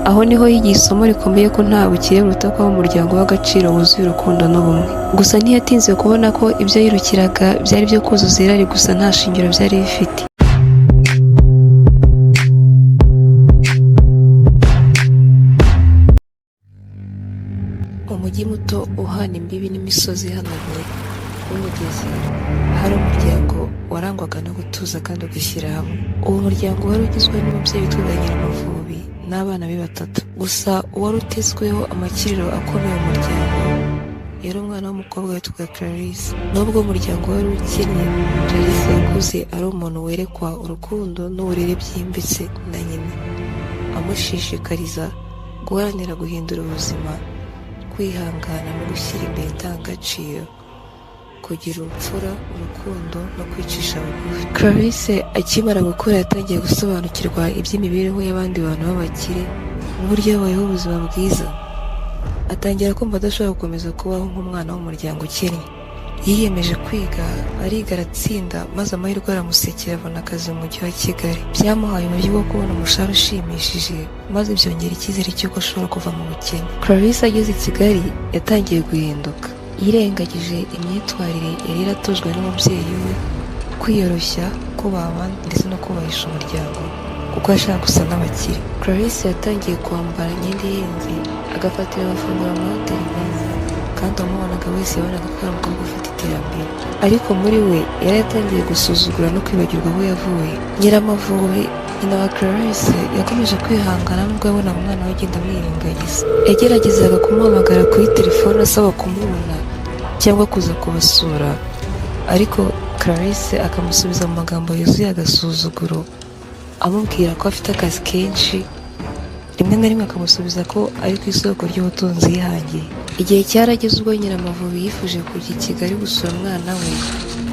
Aho niho yigiye isomo rikomeye ko nta bukire buruta kuba mu muryango w'agaciro wuzuye urukundo n'ubumwe. Gusa ntiyatinze kubona ko ibyo yirukiraga byari ibyo kuzuza irari gusa, nta shingiro byari bifite. Umujyi muto uhana imbibi n'imisozi ihanamye w'umugezi, hari umuryango warangwaga no gutuza kandi ugashyira hamwe. Uwo muryango wari ugizwe n'umubyeyi witwaga Nyiramavubi n'abana be batatu. Gusa uwari utezweho amakiriro akomeye mu muryango yari umwana w'umukobwa witwaga Clarisse. Nubwo umuryango wari ukennye, Clarisse yakuze ari umuntu werekwa urukundo n'uburere byimbitse na nyina, amushishikariza guharanira guhindura ubuzima, kwihangana no gushyira imbere indangagaciro, kugira ubupfura, urukundo no kwicisha bugufi. Clarisse akimara gukura yatangiye gusobanukirwa iby'imibereho y'abandi bantu b'abakire n'uburyo babayeho ubuzima bwiza. Atangira kumva adashobora gukomeza kubaho nk'umwana w'umuryango ukennye. Yiyemeje kwiga, ariga aratsinda, maze amahirwe aramusekera abona akazi mu mujyi wa Kigali. Byamuhaye uburyo bwo kubona umushahara ushimishije, maze byongera icyizere cy'uko ashobora kuva mu bukene. Clarisse ageze i Kigali yatangiye guhinduka. Yirengagije imyitwarire yari yaratojwe n'umubyeyi we, kwiyoroshya, kubaha abandi ndetse no kubahisha umuryango, kuko yashakaga gusa n'abakire. Clarisse yatangiye kwambara imyenda ihenze, agafatira amafunguro mu mahoteli meza, kandi uwamubonaga wese yabonaga ko ari umukobwa ufite iterambere. Ariko muri we yari yatangiye gusuzugura no kwibagirwa aho yavuye. Nyiramavubi, nyina wa Clarisse, yakomeje kwihangana nubwo yabonaga umwana we agenda amwirengagiza. Yageragezaga kumuhamagara kuri telefone asaba kumubona cyangwa kuza kubasura, ariko Clarisse akamusubiza mu magambo yuzuye agasuzuguro, amubwira ko afite akazi kenshi, rimwe na rimwe akamusubiza ko ari ku isoko ry'ubutunzi yihangiye. Igihe cyarageze ubwo Nyiramavubi yifuje kujya i Kigali gusura umwana we,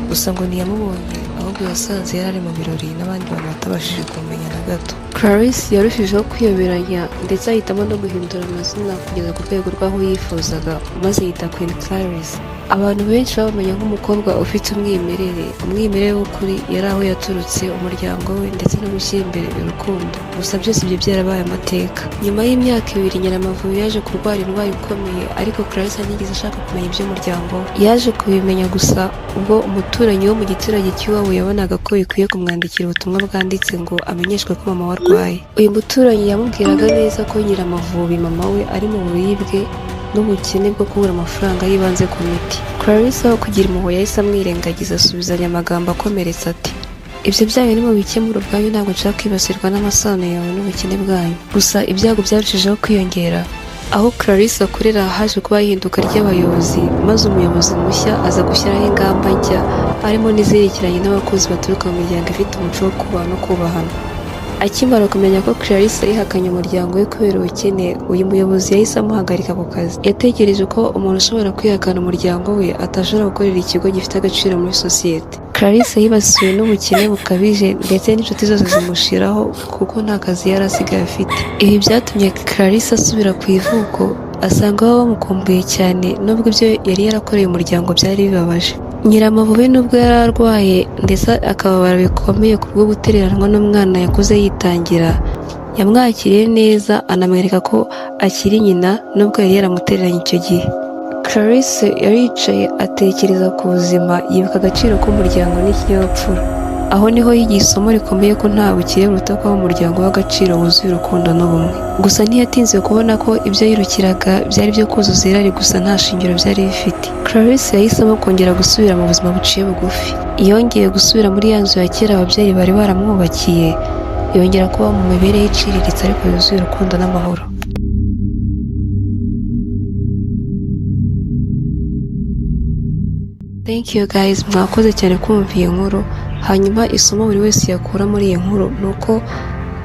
gusa ngo ntiyamubonye, ahubwo yasanze yari ari mu birori n'abandi bantu batabashije kumumenya na gato. Clarisse yarushijeho kwiyoberanya ndetse ahitamo no guhindura amazina kugeza ku rwego rw'aho yifuzaga, maze yita Queen Clarisse. Abantu benshi bamumenya nk'umukobwa ufite umwimerere, umwimerere w'ukuri yari aho yaturutse, umuryango we ndetse no gushyira imbere urukundo. Gusa byose ibyo byarabaye amateka. Nyuma y'imyaka 2 Nyiramavubi yaje kurwara indwara ikomeye, ariko Clarisse ntiyigeze ashaka kumenya iby'umuryango we. Yaje kubimenya gusa ubwo umuturanyi wo mu giturage cy'iwabo yabonaga ko bikwiye kumwandikira ubutumwa bwanditse ngo amenyeshwe ko mama we arwaye. Uyu muturanyi yamubwiraga neza ko Nyiramavubi mama we ari mu buribwe n'ubukene bwo kubura amafaranga y'ibanze ku miti. Clarisse aho kugira impuhwe yahise amwirengagiza, asubizanya amagambo akomeretsa ati: "Ibyo byanyu nimubikemura ubwanyu, ntabwo nshaka kwibasirwa n'amasano yawe n'ubukene bwanyu." Gusa ibyago byarushijeho kwiyongera. Aho Clarisse akorera haje kuba ihinduka ry'abayobozi, maze umuyobozi mushya aza gushyiraho ingamba nshya, harimo n'izerekeranye n'abakozi baturuka mu miryango ifite umuco wo kubaha no kubahana. Akimara kumenya ko Clarisse yihakanye umuryango we kubera ubukene, uyu muyobozi yahise amuhagarika ku kazi. Yatekereje ko umuntu ushobora kwihakana umuryango we atashobora gukorera ikigo gifite agaciro muri sosiyete. Clarisse yibasiwe n'ubukene bukabije ndetse n'inshuti zose zimushiraho kuko nta kazi yari asigaye afite. Ibi byatumye Clarisse asubira ku ivuko, asanga baba bamukumbuye cyane nubwo ibyo yari yarakoreye umuryango byari bibabaje. Nyiramavubi nubwo yari arwaye ndetse akababara bikomeye kubwo gutereranwa n'umwana yakuze yitangira, yamwakiriye neza anamwereka ko akiri nyina nubwo yari yaramutereranye icyo gihe. Clarisse yaricaye atekereza ku buzima, yibuka agaciro k'umuryango n'ikinyabupfura. Aho niho yigiye isomo rikomeye ko nta bukire buruta kuba mu muryango w'agaciro wuzuye urukundo n'ubumwe. Gusa ntiyatinze kubona ko ibyo yirukiraga byari ibyo kuzuza irari gusa, nta shingiro byari bifite. Clarisse yahisemo kongera gusubira mu buzima buciye bugufi. Yongeye gusubira muri ya nzu ya kera ababyeyi bari baramwubakiye, yongera kuba mu mibereho iciriritse ariko yuzuye urukundo n'amahoro. Thank you guys, mwakoze cyane kumva iyi nkuru. Hanyuma isomo buri wese yakura muri iyi nkuru ni uko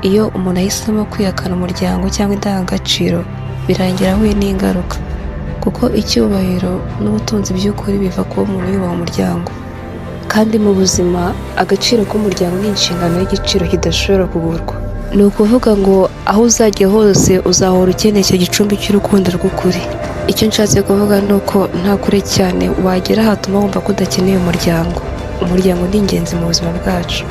iyo umuntu ahisemo kwihakana umuryango cyangwa indangagaciro, birangira ahuye n'ingaruka, kuko icyubahiro n'ubutunzi by'ukuri biva kuba umuntu yubaha umuryango. Kandi mu buzima agaciro k'umuryango ni inshingano y'igiciro kidashobora kugurwa. Ni ukuvuga ngo aho uzajya hose uzahora ukeneye icyo gicumbi cy'urukundo rw'ukuri. Icyo nshatse kuvuga ni uko nta kure cyane wagera hatuma wumva ko udakeneye umuryango. Umuryango ni ingenzi mu buzima bwacu.